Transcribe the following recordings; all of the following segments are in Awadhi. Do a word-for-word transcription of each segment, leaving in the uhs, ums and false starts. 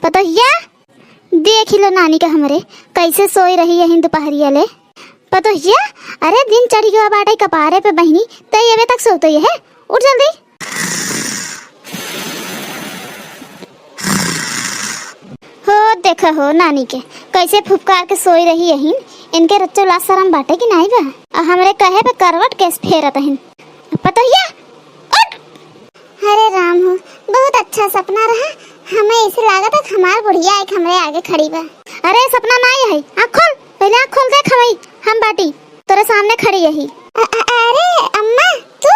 पतोहिया, देखि लो नानी के हमरे, कैसे सोई रही यही दुपहरिया ले। पतोहिया, अरे दिन चढ़ि गवा बाटे कपारे पे बहिनी, तई अबे तक सोतई है, उठ जल्दी। हो देखा हो नानी के, कैसे फुफकार के सोई रही यही, इनके रच्चो लाज शरम बाटे कि नाई बा? आ हमरे कहे पे करवट केस फेरत हइन। पतोहिया, उठ। अरे राम हो, बहुत अच्छा सपना रहा। हमें ऐसे लागत है कि हमार बुढ़िया एक हमरे आगे खड़ी बा। अरे सपना नाई है, आँख खोल, पहले आँख खोल देख, हमें हम बाटी तोरे सामने खड़ी यही। अ-, अ-, अरे अम्मा, तू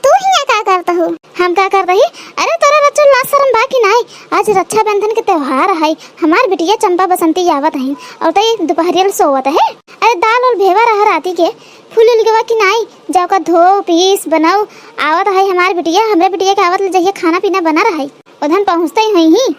तू हियाँ का करत हू? हम का करत ही? अरे तोरा रच्चो लाज शरम बा कि नाई? आज रक्षाबंधन के त्योहार है, हमार बिटिया चंपा बसंती आवत है और तई दुपहरिया ले सोवत है। अरे दाल उल भेवा रहा राती के, फूल उल गवा कि नाई? जाओ का धो पीस बनाओ, आवत है हमार बिटिया, हमरे बिटिया के आवत ले जहिया खाना पीना बना रहा है, उधन पहुँचते ही हुई ही।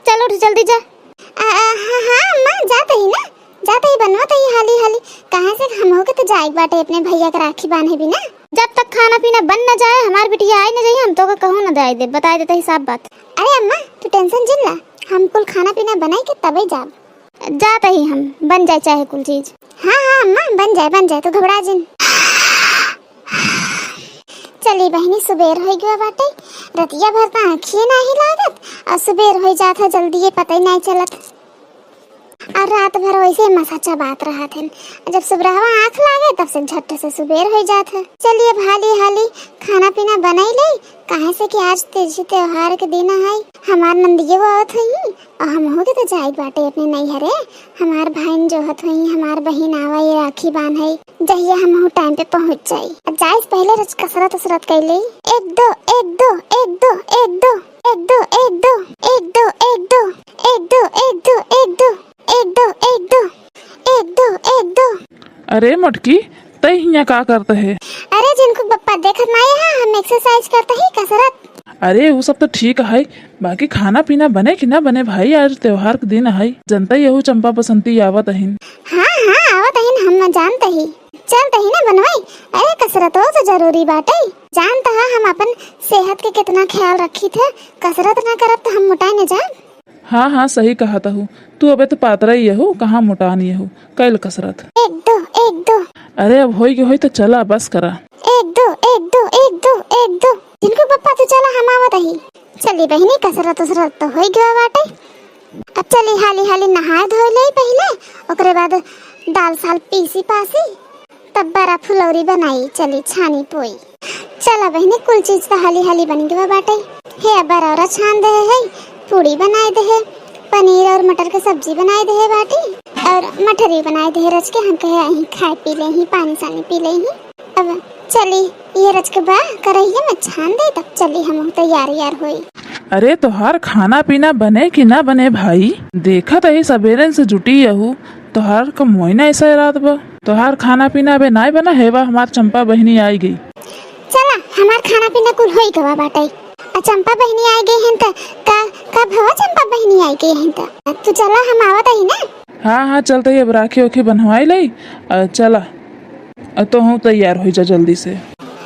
चल उठ जल्दी जा। आ, आ, हाँ, हाँ अम्मा, जात ही ना, जात ही बनवत ही हाली हाली। कहाँ से हमहू के तो जाए बाटे अपने भैया के राखी बांधे बिना। जब तक खाना पीना बन न जाए, हमार बिटिया आए न जाए, हम तो का कहूँ न जाए दे, बताए देते ही साफ बात। अरे अम्मा, तू टेंशन जिन ला, हम कुल खाना पीना बनाई के तबे जाब। जात ही हम, बन जाए चाहे कुल चीज। हाँ, हाँ अम्मा, बन जाए, बन जाए, तू घबरा जिन। चली बहिनी, सुबेर होइ गवा बाटे, रतिया भर त आँखिए नाही लागत, और सुबेर होइ जात है जल्दी, ये पता ही नाही चलत। और रात भर वैसे ही मसा चबात रहत हन। जब सुबरहवा आँख लागे, तब से झट से सुबेर होइ जात है। चलिए, अब हाली हाली खाना पीना बनाई ले, काहे से कि आज तीज त्योहार के दिन है। हमार नंदिये वो आवत हुई, और हमहू के तो जाए बाटे अपने नैहरे। हमार भाइन जोहत हुई, हमार बहिन आवा, ये राखी बांधे, जहिया हमहू टाइम पे पहुँच जाई। अब जाए से पहले रोज कसरत उसरत कर ले। एक दो, एक दो, एक दो, एक दो, एक दो, एक दो, एक दो, एक दो, एक दो, एक दो, एक दो, एक दो, एक दो, एक दो, एक दो। अरे मोटकी, तै हियाँ का करत है? अरे जिनको पप्पा देखत नाई है, हम एक्सरसाइज करत ही, कसरत। अरे उ सब तो ठीक है, बाकी खाना पीना बने कि ना बने भाई? आज त्योहार के दिन है, जनता यहू चंपा बसंती आवत अहिन। हाँ हाँ, आवत अहिन, हम जानत ही, चलत ही ना बनवाई। अरे कसरतो तो जरूरी बाटे, जानत हा हम अपन सेहत के कितना ख्याल रखी थे, कसरत ना करब तो हम मोटाई न जाब। हाँ, हाँ, सही कहत हू। तू अबे तो पातरा ही हू, कहाँ मोटान ही हू। कैल कसरत। एक दो, एक दो। अरे अब होई के होई तो चला, बस करा। एक दो, एक दो, एक दो, एक दो। जिनको पप्पा तू चला, हम आवत ही। चली बहिनी, कसरत उसरत तो होई गवा बाटे। अब चली हाली हाली नहाए धोए ले पहिले, ओकरे बाद दाल साल पीसी पासी, तब बरा फुलौरी बनाई, चली छानी पोई। चला बहिनी, कुल चीज त हाली हाली बन गवा बाटे। हे बरौरा छान देहे है, पूड़ी बनाए देहे, पनीर और मटर के सब्जी बनाए देहे बाटी, और मठरी बनाए देहे रच के। हम कहे अहीं खाए पी ले ही, पानी सानी पी ले ही। अब चली ये रच के बा करहिया में छान दे, तब चली हम तैयार यार होई। अरे तोहार खाना पीना बने कि ना बने भाई? देखत ही सबेरन से जुटी यहू, तोहार कमोई ना ऐसा रात बा। तोहार खाना पीना अबे नाय बना है, बा हमार चंपा बहिनी आई गई। चला, हमार खाना पीना कुल होई गवा बाटे। आ चंपा बहिनी आई गई हैं त का, का भवा चंपा बहिनी आई गई हैं त? तू चला, हम आवत ही ना। हाँ, हाँ, चलत ही, अब राखी ओखी बंधवाई लई। आ, चला, आ, तोहू तैयार होई जा जल्दी से।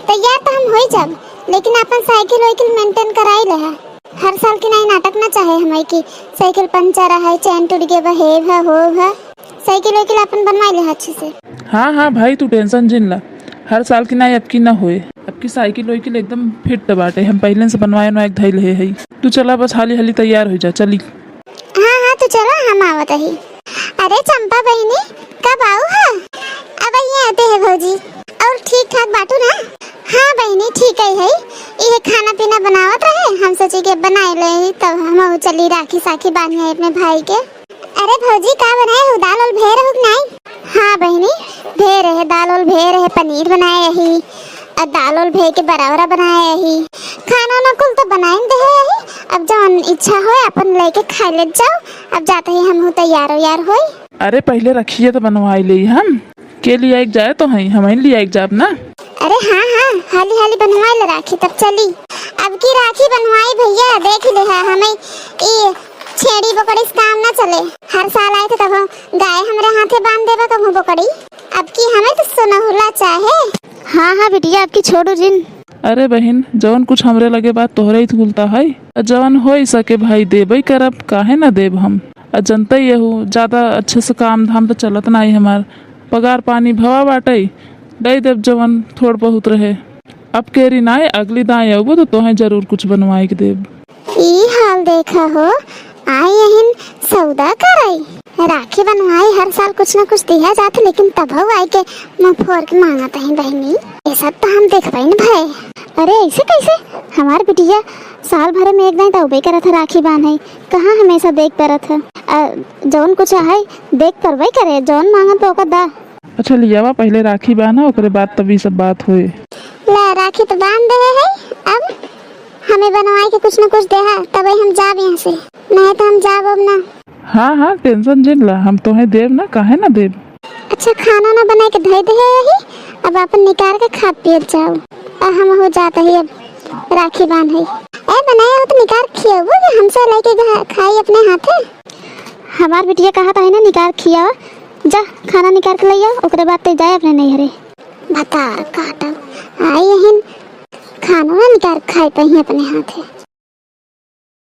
तैयार तो हम होई जाब, लेकिन अपन साइकिल वाइकिल मेंटेन कराई ले है। हर साल की नाई नाटक ना चाहे हमें कि साइकिल पंचर है, चैन टूट गया बा, हे भा, हो भा। साइकिल वाइकिल अपन बनवाई ले है अच्छे से। हाँ, हाँ भाई, तू टेंशन जिन ला, हर साल की नाई अब की ना होए। अब की साइकिल वाइकिल एकदम फिट बाटे, हम पहले से बनवाए बनवाए के धइल है, है। तू चला, बस हाली हाली तैयार हो जा, चली। हाँ, हाँ, तू चला, हम आवत ही। अरे चंपा बहिनी, कब आऊ हा? अब ये आते हैं भौजी। और ठीक ठाक बाटू ना? हाँ बहिनी, ठीक है, है। ये खाना पीना बनावत रहे, हम सोचे कि बनाए ले, तब हम चली राखी साखी बांधे अपने भाई के। अरे भौजी, का बनाए हो? दाल उल भे रहू कि नाई? हाँ बहिनी, भे रहे, दाल उल भे रहे, पनीर बनाए रही, आ दाल उल भे के बरावरा बनाए रही। खाना ना कुल तो बनाइन दे रही, अब जौन इच्छा होए अपन लेके खाए ले जाओ। अब जाते ही हम तैयार उयार होई। अरे पहले रखिए तो बनवाई ले हम। के लियाइक जाए तो हई, हमइन लियाइक जाब ना। अरे हाँ, हाँ, हाली हाली बनवाए ले राखी, तब चली। अब की राखी बनवाई भैया, देख ले है, हमें ई छेड़ी बोकड़ी से काम ना चले। हर साल आए थे तब हम गाय हमरे हाथे बांध देबा, कबहू बोकड़ी। अब की हमें तो सुनहुला चाहे। हाँ, हाँ बिटिया, अब की छोड़ू जिन। अरे बहिन, जवन कुछ हमरे लगे बा तोहरे ही कुलता है। जवन होइ सके भाई देबइ करब, काहे ना देब हम। आ जनतइ हउ, ज्यादा अच्छे से काम धाम त चलत नाहीं हमार। पगार पानी भवा बाटइ, दइ देब जवन थोड़ बहुत रहे। अब केरी नाहीं, अगली दाईं अउबो त तोहें जरूर कुछ बनवाइ के देब। ई हाल देखा हो, आई अहिन सौदा करइ, राखी बनवाई, हर साल कुछ न कुछ दिहा जात, लेकिन तबहु आइके मुँह फोर के माँगत अहिन बहिनी। ये सब त हम देखबइ न भए। अरे अइसे कइसे? हमार बिटिया साल भर में एक दाईं त अउबइ करत ह राखी बान्हइ, कहाँ हमेसा देख परत ह? अ, जउन कुछ आहइ देख परबइ करे, जउन माँगत बा ओका दा। अच्छा लियावा, पहिले राखी बान्हा, ओकरे बाद तब ई सब बात होए। ला, राखी त बान्ह देहे हइ, अब हमें बनवाइ के कुछ न कुछ देहा, तबइ हम जाब यहाँ से, नाहीं त हम जाब अब ना। हाँ हाँ, tension जिन ला, हम तोहें देब ना, काहे ना देब। अच्छा, खाना ना बनाइ के धइ देहे अही, अब आपन निकार के खात पियत जाउ, आ हमहू जात ही अब राखी बान्हइ। ए, बनाए हो त निकार खियउबो कि हमसे लइके घा-, खाई अपने हाथे? हमार बिटिया कहत अही ना निकार खियावा, जा खाना निकार के लइया, ओकरे बाद ते जाए अपने नैहरे। भतार काटब, आई अहिन खाना ना निकार खाइ पइहीं अपने हाथे।